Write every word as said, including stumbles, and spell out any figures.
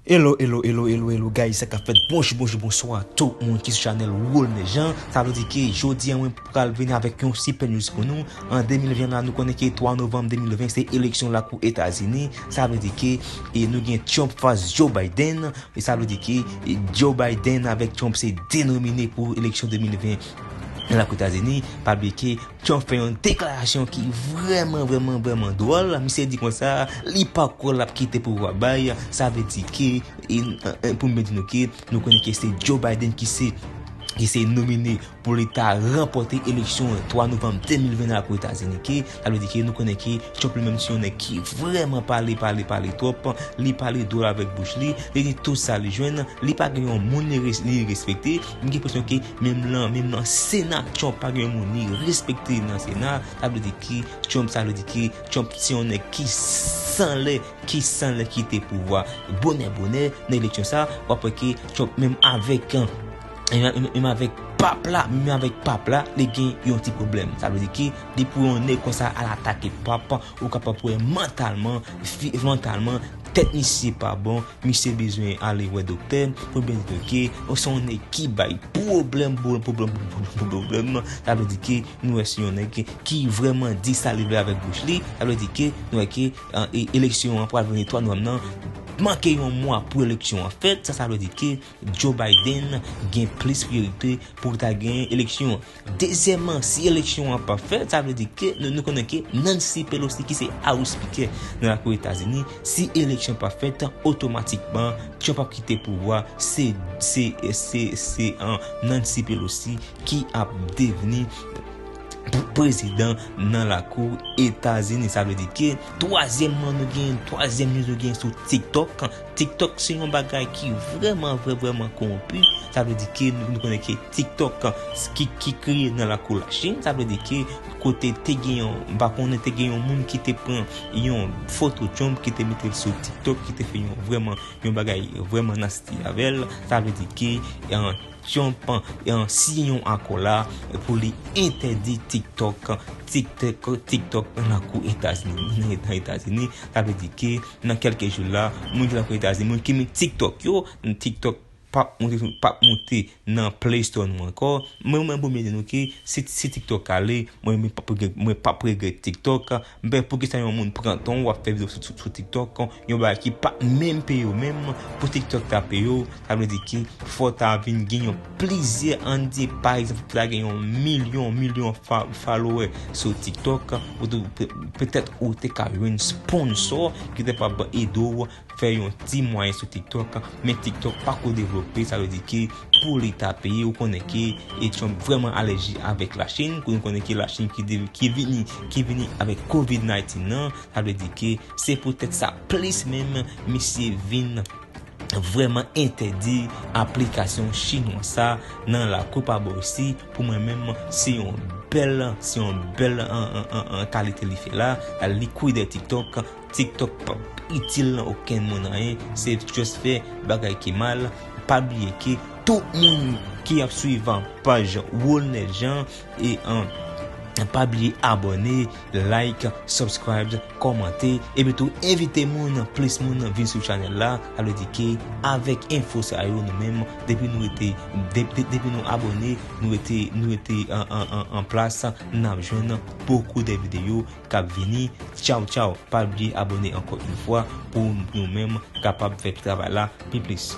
Hello, hello, hello, hello, hello, guys, sa k ap fèt? Bonjou, bonjou, bonswa tout moun ki sou chanèl Wolner Jean. Sa vle di ke jodi a mwen pral vini avèk yon super news pou nou. An de mil ven la, nou konnen ke twa novanm de mil ven se eleksyon lakou Etazini. Sa vle di ke e nou gen Trump fas Joe Biden. E sa vle di ke e Joe Biden avèk Trump se de nomine pou eleksyon de mil ven nan lakou Etazini. Pa bliye ke Trump fè yon deklarasyon ki vrèman, vrèman, vrèman dwòl. Misye di konsa, li pa kwè l ap kite pouvwa bay. Sa vle di ke, e, e, pou m byen di nou ke, nou konnen ke se Joe Biden ki se, ki se nomine pou li ta ranpòte eleksyon twa novanm de mil ven nan lakou Etazini ke, sa vle di ke nou konnen ke Trump li menm se yon nèg ki vrèman pale, pale, pale twòp, li pale dwòl avèk bouch li, li di tout sa li jwenn, li pa gen yon moun li res-, li respekte, m gen enpresyon ke menm nan, menm nan Sena, Trump pa gen yon moun li respekte nan Sena, sa vle di ke Trump, sa vle di ke Trump se yon nèg ki sanlè, ki sanlè kite pouvwa bonè, bonè, nan eleksyon sa, w ap wè ke Trump menm avèk, menm, menm avèk pap la, menm avèk pap la, li gen yon ti pwoblèm. Sa vle di ke depi yon nèg konsa al atake pap, ou kapab wè mantalman, fi-, mantalman, tèt misye pa bon, misye bezwen ale wè doktè, pou byen di ke, se yon nèg ki bay pwoblèm, pwoblèm, pwoblèm, pwoblèm, pwoblèm, sa vle di ke nou wè se yon nèg ki vrèman di sa li vle avèk bouch li, sa vle di ke nou wè ke, e, eleksyon an pral vini twa novanm nan, manke yon mwa pou eleksyon an fèt, sa, sa vle di ke Joe Biden gen plis priyorite pou ta genyen eleksyon an. Dezyèmman, si eleksyon an pa fèt, sa vle di ke nou, nou konnen ke Nancy Pelosi, ki se House Speaker nan lakou Etazini, si eleksyon pa fèt, otomatikman, Trump ap kite pouvwa, se, se, se, se, an, Nancy Pelosi ki ap devni p-, prezidan nan lakou Etazini. Sa vle di ke, twazyèmman, nou gen, twazyèm news nou gen sou TikTok. TikTok se yon bagay ki vrèman, vrè-, vrèman kowonpi. Sa vle di ke nou, nou konnen ke TikTok ki, ki kreye nan lakou Lachin. Sa vle di ke kote te gen yon, m pa konnen, te gen yon moun ki te pran yon foto Trump ki te mete l sou TikTok, ki te fè yon vrèman, yon bagay vrèman nasty avè l. Sa vle di ke, e, Trump, e, siyen yon akò la pou li entèdi TikTok, TikTok, TikTok nan lakou Etazini, nan Etazini. Sa vle di ke nan kèlke jou la, moun ki lakou Etazini, moun ki met TikTok yo, TikTok p ap moute, p ap moute nan Play Store nou ankò. Mwen, mwen, pou byen di nou ke si, si TikTok ale, mwen, mwen p ap regrèt, mwen p ap regrèt TikTok. Men poukisa yon moun pran tan w ap fè videyo sou, sou, sou TikTok, yon bagay ki pa menm peye w menm, pou TikTok ta peye w, sa vle di ke fò ta vin gen yon plizyè, ann di, pa egzanp, pou ta gen yon milyon, milyon fa-, follower sou TikTok, ou te, pe-, petèt ou te ka jwenn sponsor ki te kapab ede w fè yon ti mwayen sou TikTok, men TikTok pako devlope, sa vle di ke pou li ta peye, ou konnen ke e Trump vrèman alèji avèk Lachin, nou konnen ke Lachin ki de-, ki vini, ki vini avèk covid nineteen nan, sa vle di ke se poutèt sa plis menm misye vin vrèman entèdi aplikasyon chinwa sa nan lakou pa bò isi. Pou mwen menm, se yon bèl, se yon bèl, an, an, an, an kalite li fè la. Li kwè de TikTok, TikTok p ap itil okenn moun anyen, se just fè bagay ki mal. Pa bliye ke tout moun ki ap swiv paj Wolner Jean e, an, pa bliye abòne, like, subscribe, kòmante, epi tou envite moun, plis moun vin sou chanèl la. Sa vle di ke avèk enfo sa yo, nou menm, depi nou rete, de-, de-, depi nou abòne, nou rete, nou rete an, an, an, an plas, n ap jwenn bokou de videyo k ap vini. Tchaw, tchaw. Pa bliye abòne ankò yon fwa pou nou menm kapab fè travay la pi plis.